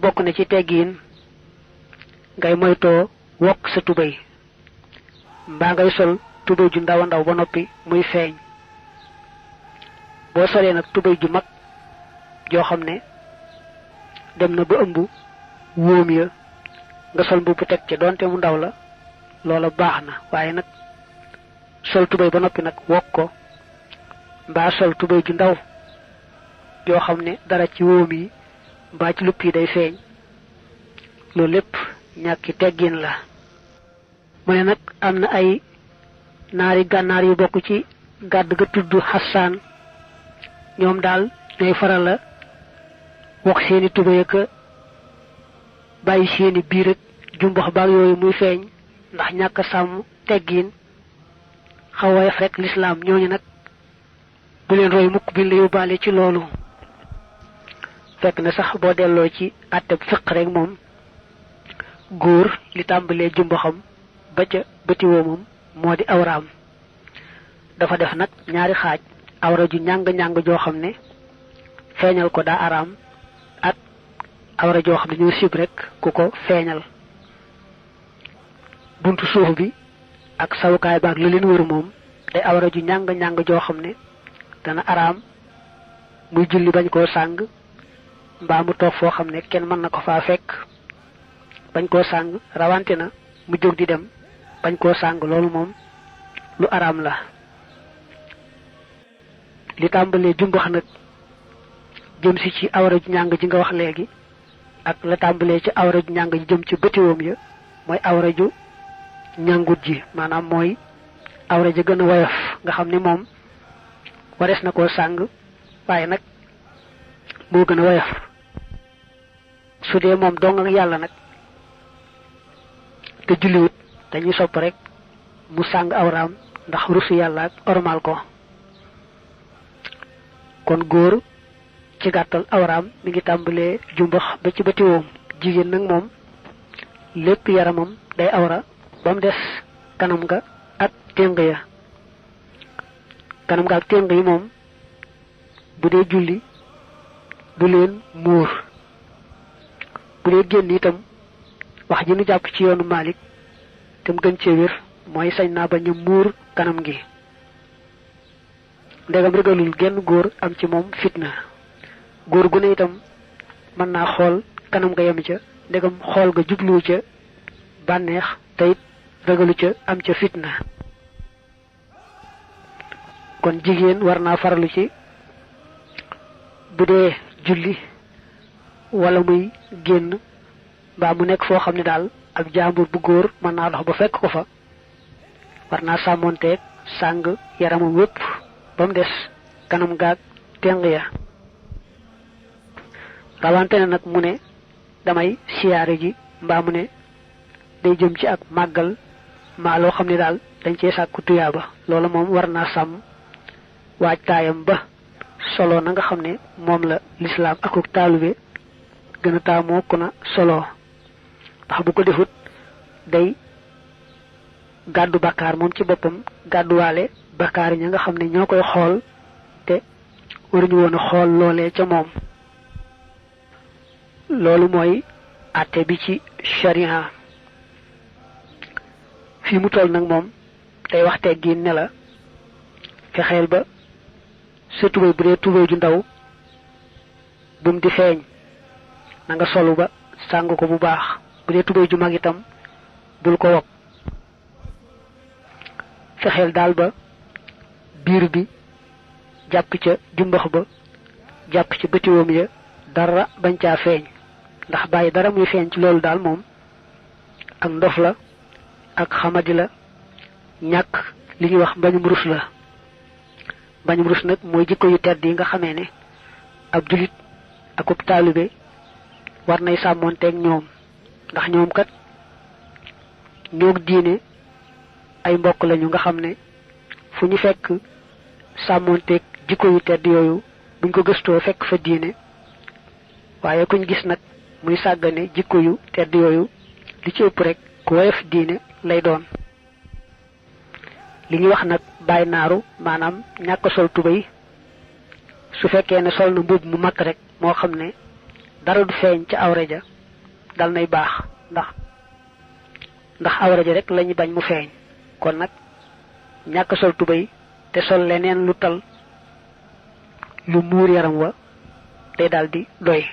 bokk na ci teggiin ngay moytoo wokk sa tubéy mbaa ngay sol tubéy ju ndaw a ndaw ba noppi muy feeñ. boo solee nag tubéy ju mag joo xam ne dem na ba ëmb wóom ya nga sol mbubb teg ca doonte mu ndaw la loola baax na, waaye nag sol tubéy ba noppi nag wokk ko mbaa sol tubéy ju ndaw yoo xam ne dara ci wóom yi mbaa ci lupp yi day feeñ, loolu lépp ñàkki teggin la. mu ne nag am na ay naari gànnaar yu bokk ci gàdd ga tudd Xasaan, ñoom daal ñooy faral la wokk seeni tubéy ak bàyyi seeni biir ak jumbax baag yooyu muy feeñ ndax ñàkk a sàmm teggin xaw woyof rek lislaam. ñooñu nag bu leen roy mukk bi la yóbbaale ci loolu. fekk na sax boo delloo ci àtteb fiq rek moom góor li tàmbalee jumbaxam ba ca bëti woomam moo di awraam. dafa def nag ñaari xaaj, awra ju ñàng-ñàng joo xam ne feeñal ko daa araam ak awra joo xam ne ñoo sib rek ku ko feeñal. buntu suuf bi ak sawukaay baag la leen wër moom day awra ju ñàng-ñàng joo xam ne dana araam muy julli bañ koo sàng mbaa mu toog foo xam ne kenn mën na ko faa fekk bañ koo sàng, rawante na mu jóg di dem bañ koo sàng, loolu moom lu araam la. li tàmbalee jumbax nag jëm si ci awra ju ñàng ji nga wax léegi ak la tàmbalee ci awra ju ñàng ji jëm ci bëtiwoom ya mooy awra ju ñàngut ji, maanaam mooy awra ji gën a woyof nga xam ne moom warees na koo sàng waaye nag moo gën a woyof. su dee moom dong ak yàlla nag te julliwut dañuy sopp rek mu sàng awraam ndax rusu yàlla ak ormal ko. kon góor ci gàttal awraam mi ngi tàmbalee jumbax ba ci bëti woom. jigéen nag moom lépp yaramam day awra ba mu des kanam nga ak téng ya. kanam nga ak téng yi moom bu dee julli du leen muur. bu dee génn itam wax ji nu jàpp ci yoonu Maalik te mu gën cee wér mooy sañ naa bañ a muur kanam gi ndegam ragalul genn góor am ci moom fitna. góor gu ne itam mën naa xool kanam nga yem ca ndegam xool nga jubluwu ca bànneex te it ragalu ca am ca fitna. kon jigéen war naa farlu ci bu dee julli wala muy génn mbaa mu nekk foo xam ne daal ab jaambur bu góor mën naa dox ba fekk ko fa, war naa sàmmonteeg sàng yaramam wépp ba mu des kanam gaag téng ya. rawante ne nag mu ne damay siyaare ji mbaa mu ne day jëm ci ak màggal maa loo xam ne daal dañ cee sàkku tuyaaba, loolu moom war naa sàmm waajtaayam ba solo na nga xam ne moom la lislaam akuk taalube gën a taamoo ku na solo. ndax bu ko defut day gàddu bakkaar moom ci boppam, gàdduwaale bakkaar ña nga xam ne ñoo koy xool te waruñu woon a xool loolee ca moom. loolu mooy àtte bi ci sharia. fii mu toll nag moom day wax teggin ne la fexeel ba sa tubéy bu dee tubéy ju ndaw bum di feeñ, na nga solu ba sàng ko bu baax. bu dee tubéy ju mag itam bul ko wokk. fexeel daal ba biir bi jàpp ca jumbax ba jàpp ci bëtiwoom ya dara bañ caa feeñ, ndax bàyyi dara muy feeñ ci loolu daal moom ak ndof la ak xamadi la, ñàkk li ñuy wax mbañum rus la. mbañum rus nag mooy jikko yu tedd yi nga xamee ne ab julit akub taalibe war nay sàmmoonteeg ñoom, ndax ñoom kat ñoog diine ay mbokk lañu nga xam ne fu ñu fekk sàmmoonteeg jikko yu tedd yooyu buñ ko gëstoo fekk fa diine. waaye kuñ gis nag muy sàggane jikko yu tedd yooyu li ci ëpp rek ku woyof diine lay doon. li ñuy wax nag bàyyi naaru maanaam ñàkk sol tubéy su fekkee ne sol na mbubb mu mag rek moo xam ne dara du feeñ ca awra ja dal nay baax ndax awra ji rek lañu bañ mu feeñ kon nag ñàkk sol tubay te sol leneen lu tal lu muur yaram wa day daldi doy